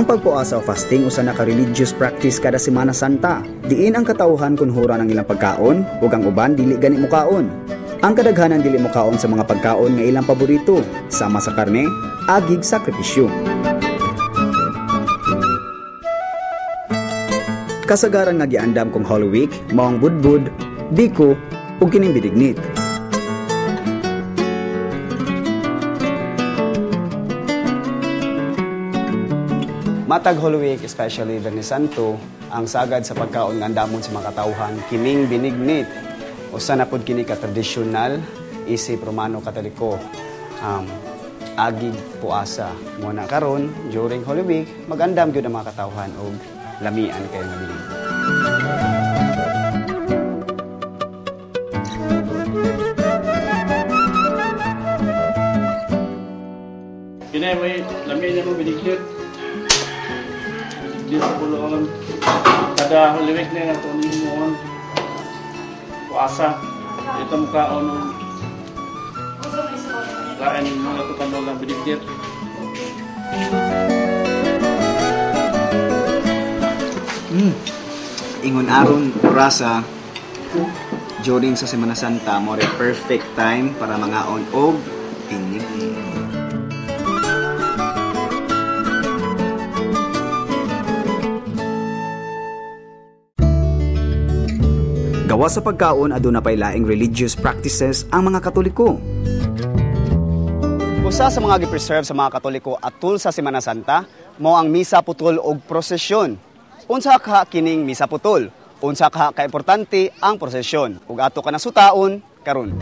Ang pagpuasa o fasting usa na ka religious practice kada Semana Santa. Diin ang katawhan kunhura ng ilang pagkaon ug ang uban dili gani mukaon. Ang kadaghanan dili mukaon sa mga pagkaon nga ilang paborito, sama sa karne, agig sakripisyo. Kasagaran nga giandam kung Holy Week, mao ang budbud, biko ug kining binignit. Matag Holy Week, especially Biyernes Santo, ang sagad sa pagkaon nga andamon sa mga katawhan kining binignit. Usa na pud kini ka tradisyonal isip Romano Katoliko. Agig puasa. Mo na karon during Holy Week, magandam gyud ang mga katawhan og lamian kay nga binignit. Kini may lamian niya mo binignit. Di sa Buluon. Kada Holy Week na ito ni puasa. Ito mukha ng lain mga ito kanolang binignit. Ingon aron orasa during sa Semana Santa, more perfect time para mangaon og binignit. Gawa sa pagkaon, aduna pay laing religious practices ang mga Katoliko. Usa sa mga gi-preserve sa mga Katoliko atul sa Semana Santa, mao ang misa putol og prosesyon. Unsa ka kining misa putol? Unsa ka kaimportante ang prosesyon? Ug ato ka nasutaon karon.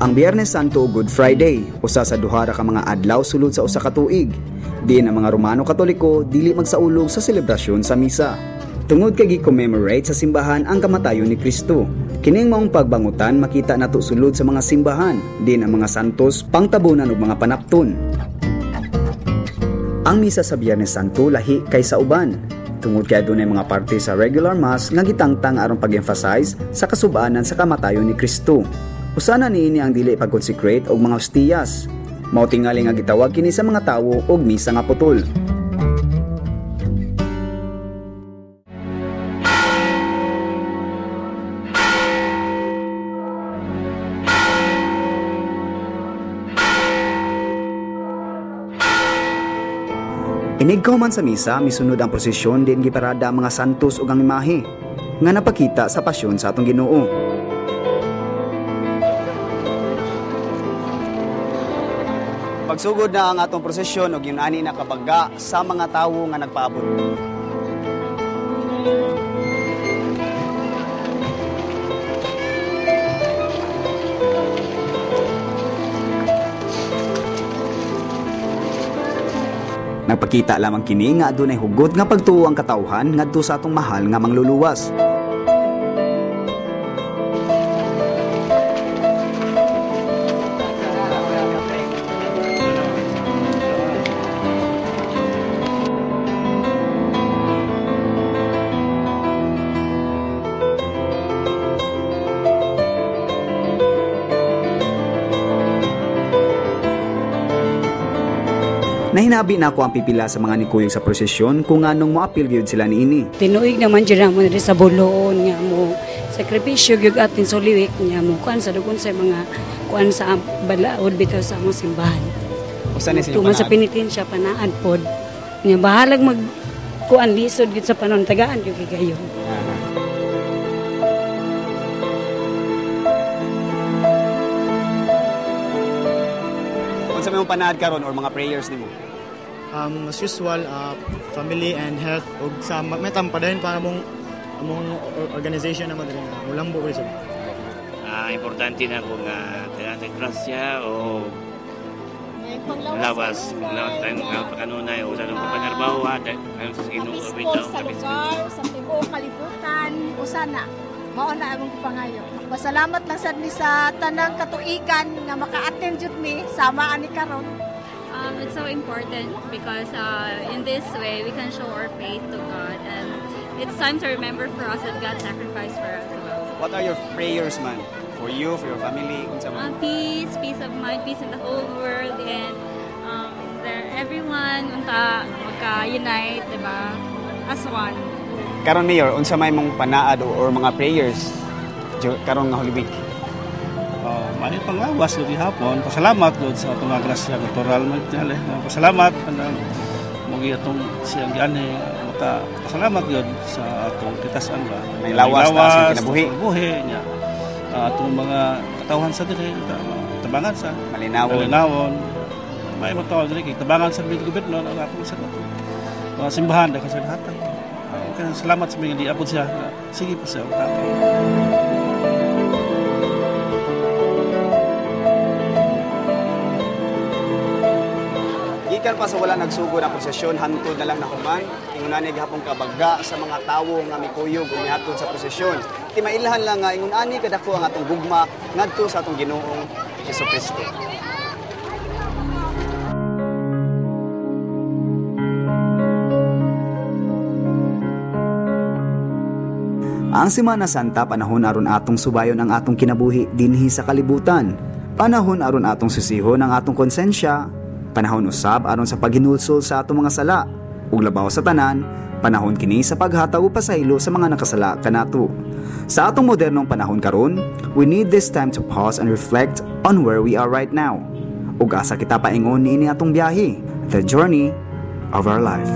Ang Biyernes Santo o Good Friday, usa sa duha ra ka mga adlaw sulod sa usa ka tuig. Diin ang mga Romano Katoliko dili magsaulog sa selebrasyon sa misa. Tungod kay gi-commemorate sa simbahan ang kamatayon ni Kristo. Kining maong pagbangutan makita nato sulod sa mga simbahan, diin ang mga santos pangtabunan og mga panapton. Ang misa sa Biyernes Santo lahi kaysa uban. Tungod kay adunay mga parte sa regular mass nga gitangtang aron pag-emphasize sa kasubanan sa kamatayon ni Kristo. Usa na niini ang dili pag-consecrate og mga hostiyas. Mao tingali nga gitawag kini sa mga tawo og misa nga putol. Inig kauman sa misa, misunod ang prosesyon din giparada ang mga santos ug ang imahe nga napakita sa pasyon sa atong Ginoo. Pagsugod na ang atong prosesyon ug yun ani nakabaga sa mga tawo nga nagpaabot. Nagpakita lamang kini nga adunay hugot nga pagtuo ang katawhan ngadto sa atong mahal nga mangluluwas. Nahinabi na ako ang pipila sa mga nikuyog sa prosesyon kung anong moapil gyud sila niini. Tinuig naman dyan mo diri sa Buluon nga mo sakripisyo gyud atin sa Holy Week nga mo kuan sa dugon sa mga kuan sa balaod bitaw sa among simbahan. Usa ni sila Tuman sa panaad? penitensya panaad pod. Nga bahalag mag kuan lisod gyud sa panon tagaan gyud kay gayon. Unsa may mong panaad karon or mga prayers nimo? As usual, family and health ug sa may tampadayon para mong among organization na madali nga mulambo ko siya. Importante na kung taga grasya o lawas, lawas tayong pakanunay o sa atong papanarbaho, ha, dahil sa Ginoo, Peaceful bitaw, sa lugar, sa tibuok kalibutan, usana. Mao na among pangayo. Pasalamat lang sad mi sa tanang katuigan nga maka-attend jud mi sama ani karon. It's so important because in this way we can show our faith to God, and it's time to remember for us that God sacrificed for us. What are your prayers man? For you, for your family, unsa man? Peace, peace of mind, peace in the whole world, and there, everyone unta magka-unite, diba? As one. Karon, Mayor, unsa may mong panaad or mga prayers karon nga Holy Week? Oh, may panglawas gud gihapon. Pasalamat gud sa atong mga grasya natural man tingali. Pasalamat kanang mo atong siyang gianhi maka pasalamat gud sa atong kitasan ba. May lawas, taas ang kinabuhi. Kinabuhi niya. Atong mga katawhan sa diri tabangan sa Malinawon. Malinawon. May mga diri kay tabangan sa mga gobyerno ang atong sa ato. Mga simbahan daghan sa hatag. Okay, salamat sa mga giabot siya. Sige po siya tatay. Gikan pa sa wala nagsugod ang prosesyon, hantod na lang nahuman. Ingon ani gihapon kabaga sa mga tawo nga mikuyog ug mihatod sa prosesyon. Timailhan lang nga ingon ani kadako ang atong gugma ngadto sa atong Ginoong Hesukristo. Ang Semana Santa, panahon aron atong subayon ang atong kinabuhi dinhi sa kalibutan. Panahon aron atong susihon ang atong konsensya. Panahon usab aron sa paghinulsol sa atong mga sala. Ug labaw sa tanan, panahon kini sa paghatag ug pasaylo sa mga nakasala kanato. Sa atong modernong panahon karon, we need this time to pause and reflect on where we are right now. Ug asa kita paingon niini atong biyahe, the journey of our life.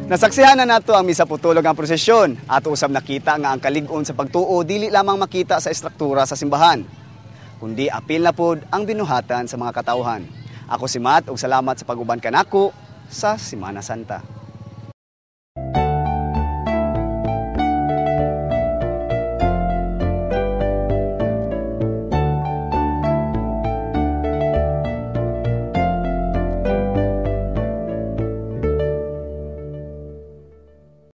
Nasaksihan na nato ang misa putulog ang prosesyon. Ato usab nakita nga ang kalig-on sa pagtuo dili lamang makita sa estruktura sa simbahan, kundi apil na pod ang binuhatan sa mga katawhan. Ako si Matt ug salamat sa pag-uban kanako sa Semana Santa.